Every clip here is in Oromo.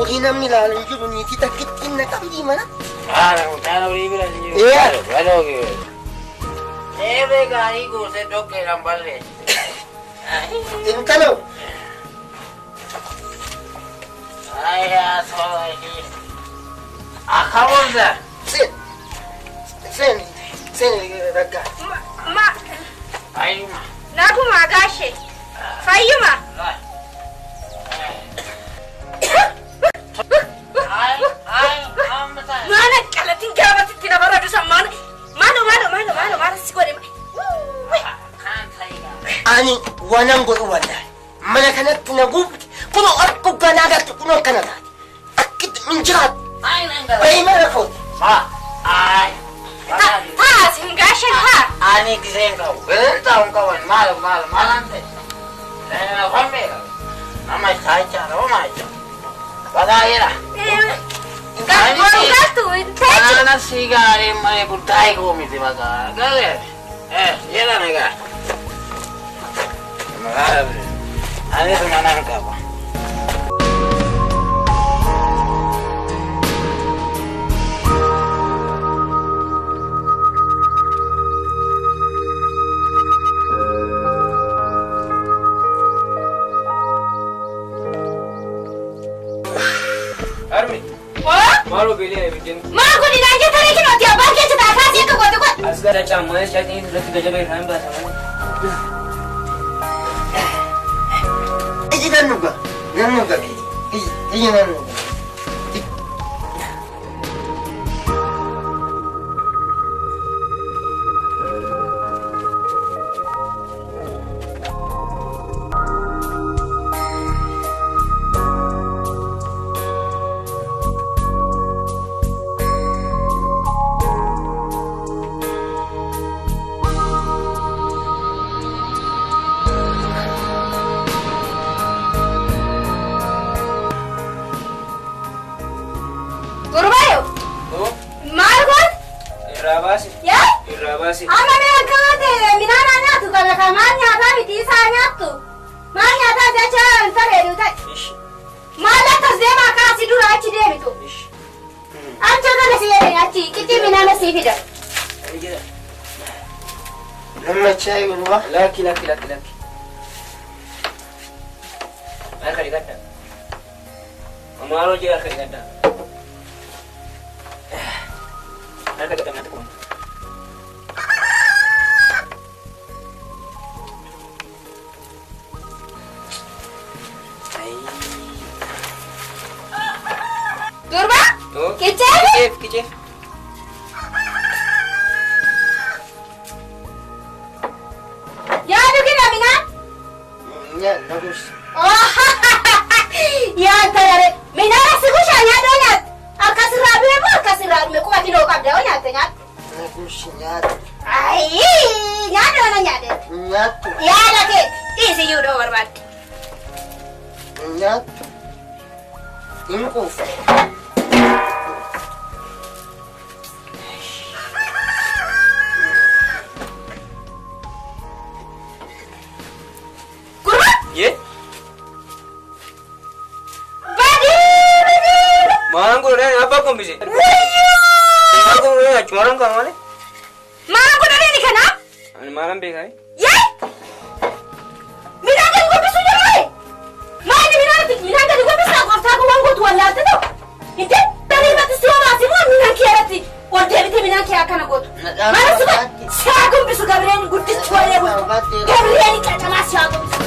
Horii namni ilaalu hin jiru niitii takkittiin na qabdii mana. Haala mucaan horii bira hin jiru. Baloo kee. Eebee gaarii gootee dhoqqeedhaan balleessite. Intalo. Ayyaa soba ishee. Akka bulta. Seen. Seen. Seen raggaa. Ma Ayyuma. naguma gaashe. Fayyuma. Maana qalatiin gaafatitti na barbaadu san maana maalo maalo maalo maalo maalo si godhe. Ani waanan godhu wallahi. Mana kanatti na gubde kunoo akka ganaa galtu kunoo kana taate. Akkitti hin jiraatu. Bayi mana kooti. Taa sin gaashe taa. Ani giseen qabu. Galantaa hin qaban maal maal maalan ta'e. Afaan beeka. Nama saayichaa nama maayichaa. Bagaa jira. Garuu galtu teechi. Ana si gaarii malee guddaa koo miti bagaa. Galee. Jira nagaa. Anis mana hin qabu. Armi. Maaloo beelee biddeen. Maal godhi naan jettanii kinooti abbaan keessa taakaa si akka goote godhe. As gara caammaa shaatiin irratti gajaba irraa hin baasa malee. Iji nan dhuga. Nan dhuga keeti. Iji iji nan dhuga. Gurbayo. Maal godhe? Irraa baasi. Yaa? Irraa baasi. Amma mee akkana ta'e midhaan haa nyaatu kana kan maal nyaataa miti isaa nyaattu. Maal nyaataa jecha hin tareedu ta'e. Maal akkas deemaa kaasi dura achi deemitu. Achi kana si jedhani achi qixxii midhaan sii fida. Nama chaayi dhuga. Lakki lakki lakki lakki. Harka dhiqadha. Maaloo jee harka dhiqadha. Harka dhiqadha natti qooma. Durba? Kichee? Kicheef kicheef. Yaa dhugina midhaan? Nyaanna gosa. Yaa tarare midhaan asi gushaa nyaadhoo nyaat. Akkasirraa dhume moo akkasirraa dhume quba kinoo qabda yoo nyaatte nyaadhu. Na gosi nyaatu. Ayii nyaadhoo na nyaadhe. Nyaatu. Yaada keeti dhiisi iyyuu dhoo barbaadde. Nyaatu. Hin quufa. Gurba? Yee? Badii badii. Maan godhee abbaa gombise. Wayyoo! Maal godhee achumarran ka'a malee. Maal godhanii kana? Ani maalan beekaa? Yee! Midhaan gadi gombisuu jedhame! Maali midhaan midhaan gadi gombisaa gooftaa kun waan gootu wallaalte ta'u? Inte tarii irratti si homaasi moo midhaan kee irratti ol deebitee midhaan kee akkana gootu? Maal si godhe? Si haa gombisu Gabrieen guddichi walee bultu. Gabrieen qacamaa si haa gombisu.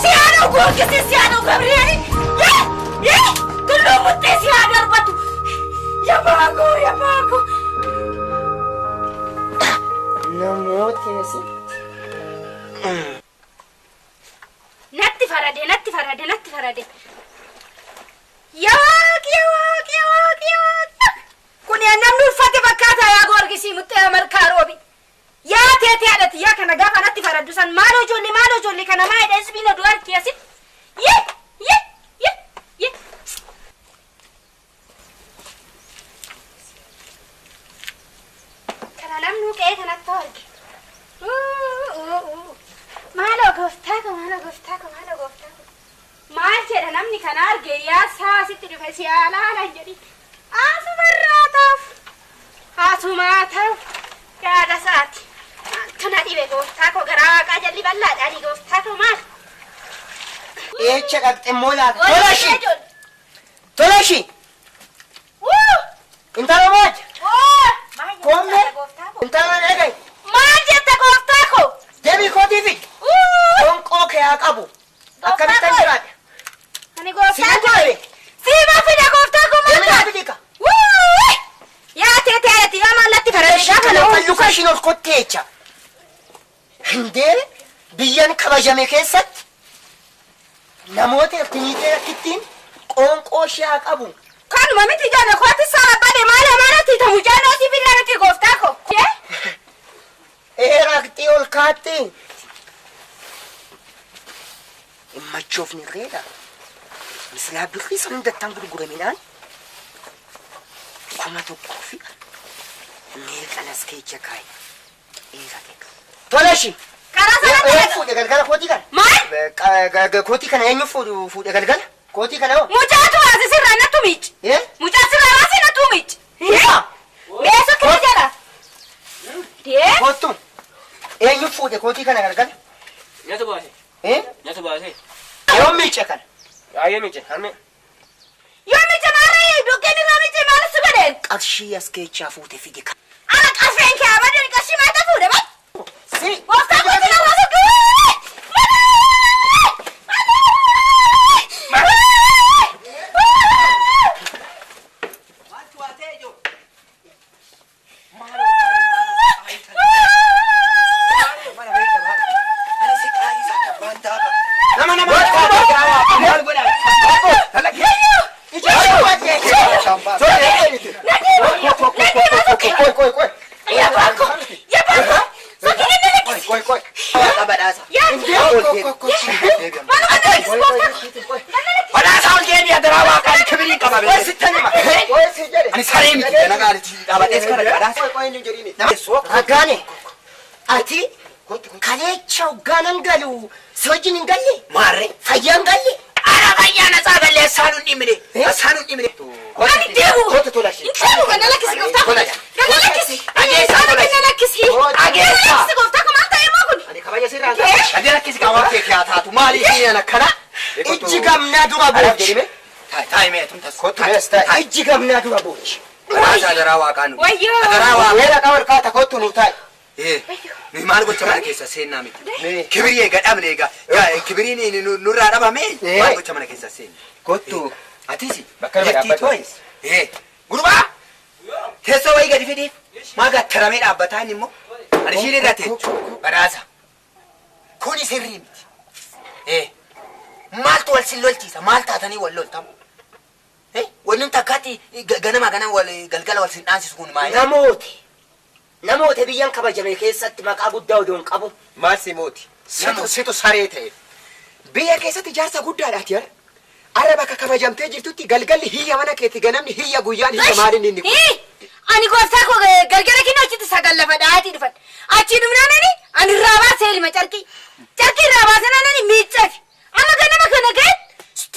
Si haa dhau goorgisi si haa dhau Gabrieen. Yee! Yee! Tulluu muttee si haa darbatu. Yabaagoo yabaagoo. Namoota asitti. Natti farade natti farade natti farade. Yawaaq yawaaq yawaaq yawaaq. Kun namni uffate fakkaata yaa Goorgisii muxxee malkaa roobi. Yaa teetee haadhati yaa kana gaafa natti faraddu san maaloo ijoollee maaloo ijoollee kana maa hidha isbiin oduu harki asitti. Yee yee yee yee. Kana namni qe'ee kanatti arge. Maaloo Gooftaa koo, maaloo gooftaa koo, maaloo gooftaa koo. Maal jedha namni kana arge yaa saasitti dhufe si alaalan jedhi. Asumarraa ta'uuf haasumaa ta'uuf yaada isaati. Maaltu na dhibe gooftaa koo garaa waaqaa jalli bal'aadhaani gooftaa koo maal? Eecha dhaqxe immoo laata? Tolashi! Tolashi! Intala maal? Koomne? Intala dhaga'i. Maal jetta gooftaa koo? Deebii kootii fidi. Qoonqoo kee haa qabu. Akkamittan jiraadha? Ani gooftaa Sinan koo. jedhame. Siima fida gooftaa koo maal Deebii naa taate? fidi ka. Yaa teetee alatti yaa maallatti faradee gaafa Kana na falluka ishiin ol kottee jecha. Hindee biyyan kabajame keessatti namoota irtiniitee rakkittiin qoonqoo ishee haa qabu. Kanuma miti ijoollee kootti saara bade maal amaanatti ta'u mucaan si fidna miti gooftaa koo. Ee raqxee ol kaattee. Himmachuuf ni reedha. Misilaa birrii san hundattaan gurgure midhaan 1000 fi meeqan as keessa kaa'e. Eera ta'e. Tolashi. Karaa sana Eenyu fuudhe galgala kootii kana? Maal? Kootii kana eenyu fuudhe galgala? Kootii kana hoo? Mucaatu waasi sirraa nattu miici. Eh? Mucaa sirraa waasi nattu miici. Mucaa? Meesoo kina jala. Dee? Koottu. Eenyu fuudhe kootii kana galgala? Nyaata baase. Eh? Nyaata baase. Yoom miice kana? Baay'ee miice. Harmee. Yoo miice maarree doggeen irraa miice maal si godheen? Qarshii as keessaa fuute fide ka. Ala qarsheen kee abadeen qarshii maata fuudhe bar. Si. Gooftaa kootii na waasi Raggaane ati kaleecha hoggaanan galu si wajjin hin galle Maarree. fayyaa hin galle Ara fayyaa na saagallee asaanuun dhimine. Asaanuun dhimine. Ani deemu. Kootu tolashi. Deemu ganda lakkisi gooftaa koo. Ganda lakkisi. Dhageessaa Ganda lakkisi. Dhageessaa. Lakkisi gooftaa koo maal ta'e immoo kun? Ani kabaja sirraan qaba. Gadi lakkisi qaama kee haa taatu. Maali isheen akkana? Ijji gamnaa dura boochi. Taayi mee tumtas. Ijji gamnaa dura boochi. Badhaasa garaa waaqaa nu. Wayyoo. Garaa waaqaa. Weera qaba kaata kootu nu taa'i. Nuyi maal gocha mana keessa seennaa miti. Kibirii egaa dhabne egaa. Kibiriin nurraa dhabame maal gocha mana keessa seenna. Kottu. Atis. Bakka nama dhaabbatu. Gurbaa. Teessoo wayii gadi fidiif. Maa gattaramee dhaabbataa inni immoo. Ani ishiin irra teechu. Badhaasa. Kuni sirrii miti. Maaltu wal sin lolchiisa? Maal taatanii wal loltamu? Wanni takkaatti ganama ganama wal galgala wal sin dhaansisu kun maali? Namooti. Namoota biyyan kabajame keessatti maqaa guddaa odoo hin qabu. Maal si mooti? Situ saree ta'e. Biyya keessatti ijaarsa guddaadhaati har'a. Har'a bakka kabajamtee jirtutti galgalli hiyya mana keetti ganamni hiyya guyyaan hiyya maaliin inni kun? Ani gooftaa koo galgala kinoo achitti sagal lafa dhahaatii dhufan. Achii dhufnaan ani ani irraa baasee ilma carqii. Carqii irraa baasee ani miicceef. Amma ganama kana ga'e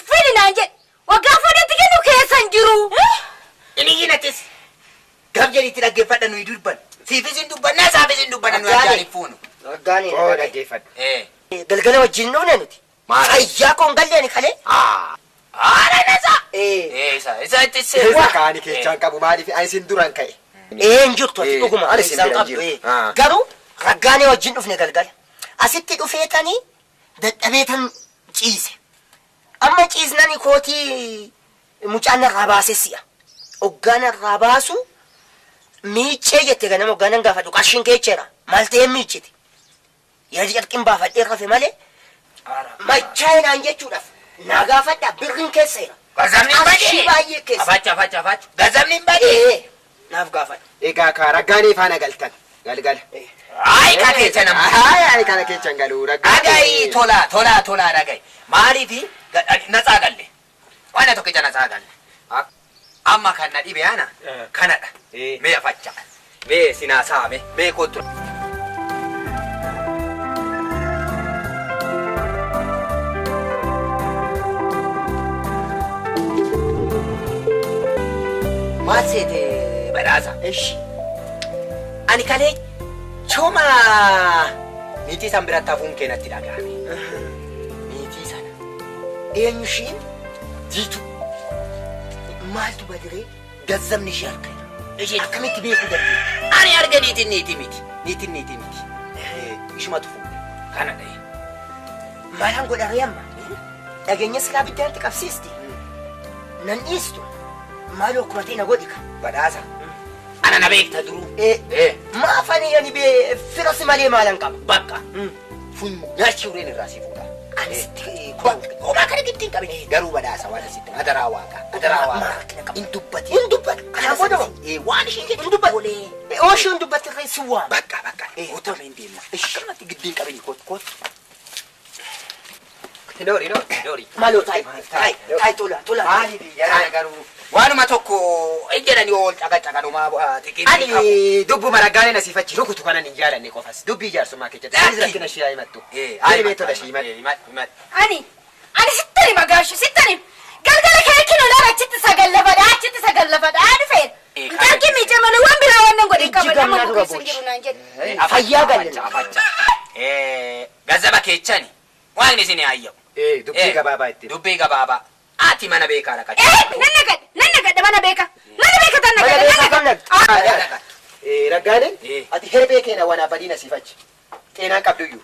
fidi naan jedhe. Waggaa fuudhetti kennu keessa hin jiru. Inni yinatis. Gam jedhiitti dhaggeeffadha nuyi dubban. Siifis hin dubbanna saafis hin dubbanna nuyi ajaa'ib fuunu. Raggaane. Oo dhaggeeffadha. Galgala wajjin dhufne nuti. Maal? Fayyaa koo hin galle ani kalee. Haala nasa. Isa isa itti Isa kaani keechaan qabu maaliif ani sin duraan ka'e. Ee hin jirtu ati dhuguma Ani sin isaan bira hin qabdu. jiru. Ah. Garuu raggaanee wajjin dhufne galgala. Asitti dhufeetanii dadhabeetan ciise. Amma ciisnani kootii mucaan narraa baase si'a. Hoggaa narraa baasu miiccee jette ganama hoggaanan gaafadhu qarshiin keecheera. Maal ta'ee miiccite? Yaa carqiin baafadhee rafe malee machaa'inaan jechuudhaaf naa gaafadha birriin keessa jira. Gazamni hin Qarshii badee. baay'ee keessa. Afacha afacha afacha. Gazamni hin badee. Ee naaf gaafadha. Egaa kaa raggaanee faana galtan galgala. Ayi ka keessa nama. Ayi ayi kana keechaan galuu raggaanee. Dhagayi tola tola tola dhagayi. Maaliifi natsaa galle. Waan tokkicha natsaa galle. Amma kan na dhibe ana kanadha. Mee afacha. Mee sinaa saame. Mee kottu. Maal seete badhaasa? Ishi. Ani kalee chuma niitii san biratti hafuun kee natti dhagahame. Niitii sana. Eenyu ishiin? Jiitu. Maaltu badiree gazzabni ishee harka jira. Ishee Akkamitti beekuu dandeenya? Ani arga niitiin niitii miti. Niitiin niitii miti. Ishumatu fuudhe. Kana dha'e. Maalaan godharee amma? Dhageenya silaa biddaatti qabsiisti. Nan dhiistu. Maaloo akkuma ta'e na godhi ka. Badhaasa. Ana na beekta duruu. Maaf ani ani bee fira si malee maalan qaba? Bakka. Funyaachii ureen irraa si fuudha. Ani sitti Homaa kana gidduu hin qabin. Garuu badhaasa waan asitti adaraa waaqa. Adaraa waaqa. Hin dubbati. Hin dubbatu. Kana booda Waan isheen jettu Hin dubbatu. Olee. Ooshuu hin dubbatti irra si waama. Bakka bakka. Otoo hin deemna. Akkanumatti gidduu hin qabin kootu kootu. Noori noori noori. Maaloo taa'i taa'i taa'i tola tola. Maali biyya garuu waanuma tokko jedhanii ol caqacaqanumaa bu'aa xiqqii. Ani dubbuma raggaalee nasiifachi rukutu kanan hin jaalanne qofas dubbii jaarsummaa keessatti anis rakkina ishee himattu. Ani beektola ishee himadhu. Ani sittan hima gaashu sittan hima. Galgala kee kinu laala achitti sagallafadha achitti sagallafadha dhufeen. Dargi miijamanii waan biraa waan nan godhe Ijji qaban gamnaa amma dura mukeessa boochi. jiru naan jedhe. Fayyaa galle. Afacha. Gazzaba keechani waaqni isin haayyamu. Dubbii gabaabaa ittiin. Dubbii gabaabaa. Ati mana beekaa dhaqacha. Nan nagadhe nan nagadhe mana beeka mana beeka tan Mana nagadhe beekaa nan kam nagadhe. Raggaaleen ati herbee keena waan abadii nasiifachi. Xeenaan qabduyyuu.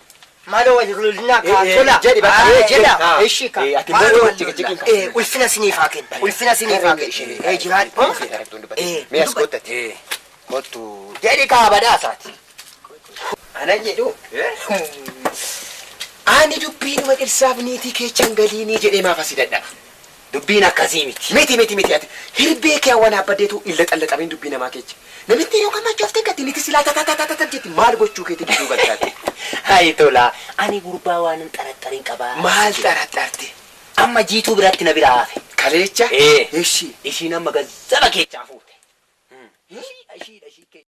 Maaloo wal lollinaa kaa tola. Jedhi bakka. Jedha. Ishii kaa. Ati immoo jikijikiin Ulfina siniif haa kennu. Ulfina siniif haa kennu. Jiraadhu. Mee as koottati. Kottu jedhi kaa badhaasaati. Anan jedhu. Ani dubbiinuma dhirsaaf niitii keechan galiinii jedhee maaf asii dadhaba. Dubbiin akkasii miti. Miti miti miti ati hirbee kee waan abbadeetu illa xallaxamiin dubbii namaa keecha. Namitti yeroo kan machoofte gatti niiti silaa tatatatatat jetti maal gochuu keetti gidduu galchaate. Hayi tola ani gurbaa waan hin xaraxarin qabaa. Maal xaraxarte? Amma jiituu biratti na bira hafe. Kaleecha? Ishii. Ishiin amma gazzaba keechaa fuute. Ishii ishii ishii.